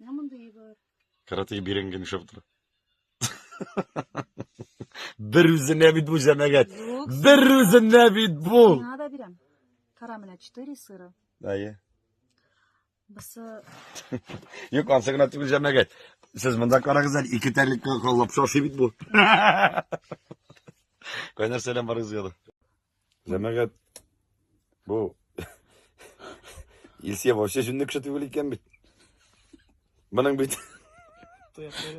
Менә мондые бар. Каратеге бирәнгә нишләп утыра? Бер үзенә бит бу җәмәгать. Юк. Бер үзенә бит бу. Сиңа да бирәм. Кара менә 4 сыра. Әйе. Бусы Юк, ансы гына түгел җәмәгать. Сез монда карагыз әле, ике тәрлеккә лапша ашый бит бу. Кайнар сәлам барыгызга да. Җәмәгать, бу Илсия вообще җүнле кеше түгел икән бит. Моның бит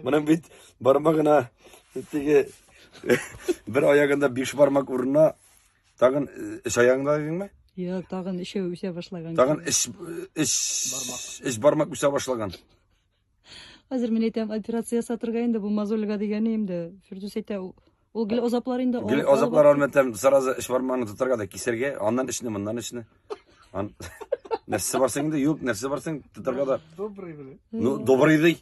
Моның бит бармагына теге бер аягында биш бармак урынына тагын өч аягында дидеңме? Юк, тагын өчәү үсә башлаган. Тагын өч өч өч бармак үсә башлаган. Хәзер мин әйтәм, операция ясатырга инде бу мозольга дигәне инде. Фирдүс әйтә, ул гел азаплар инде. Гел азаплар алмәтәм, сразу эш бармагын тотарга да кисәргә, аннан эшне, моннан эшне. Ан... Нәрсә барсың инде, юк, нәрсә барсың, тотарга да. Добрый, бля. Ну, добрый ди.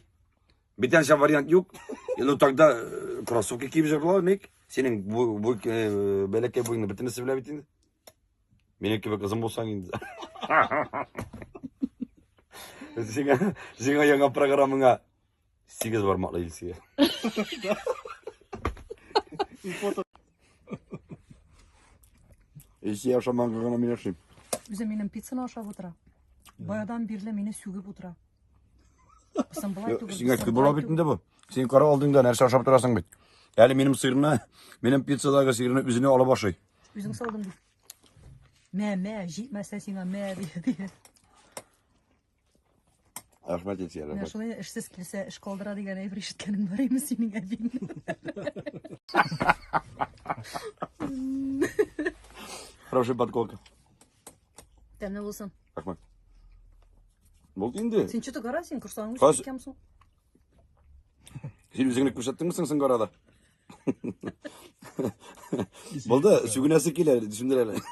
Битәнчә вариант юк. Ну, тогда э, кроссовки киеп җырлау, ник? Синең бу, бу э, бәләкәй буеңны бөтенесе белә бит инде. Минем кебек озын булсаң инде. Сиңа, сиңа яңа программаңа сигез бармаклы Илсөя. И фото. Илсөя ашаманга гына мин ашыйм. Үзе минем пиццаны ашап утыра. Баядан бирле мине сүгеп утыра. Соң болай түгел. Сиңа соң күп була болай бит инде бу. Син кара алдыңда нәрсә ашап торасың бит. Әле минем сырны, минем пиццадагы сырны үзенә алып ашый. Үзең салдың бит. Мә, мә, җитмәсә сиңа мә ди. Рәхмәт Илсөя, Менә рәхмәт. шулай эшсез килсә, эш калдыра дигән әйбер ишеткәнең бар име синең әбиңнән? Хорошая подколка. Тәмле булсын. Рәхмәт. Булды инде. Син что-то кара, син корсагың Хәз- үсеп киткәнсең. Син үзеңне күрсәттеңме соң соңгы арада? Булды, сүгенәсе килә, төшендер әле.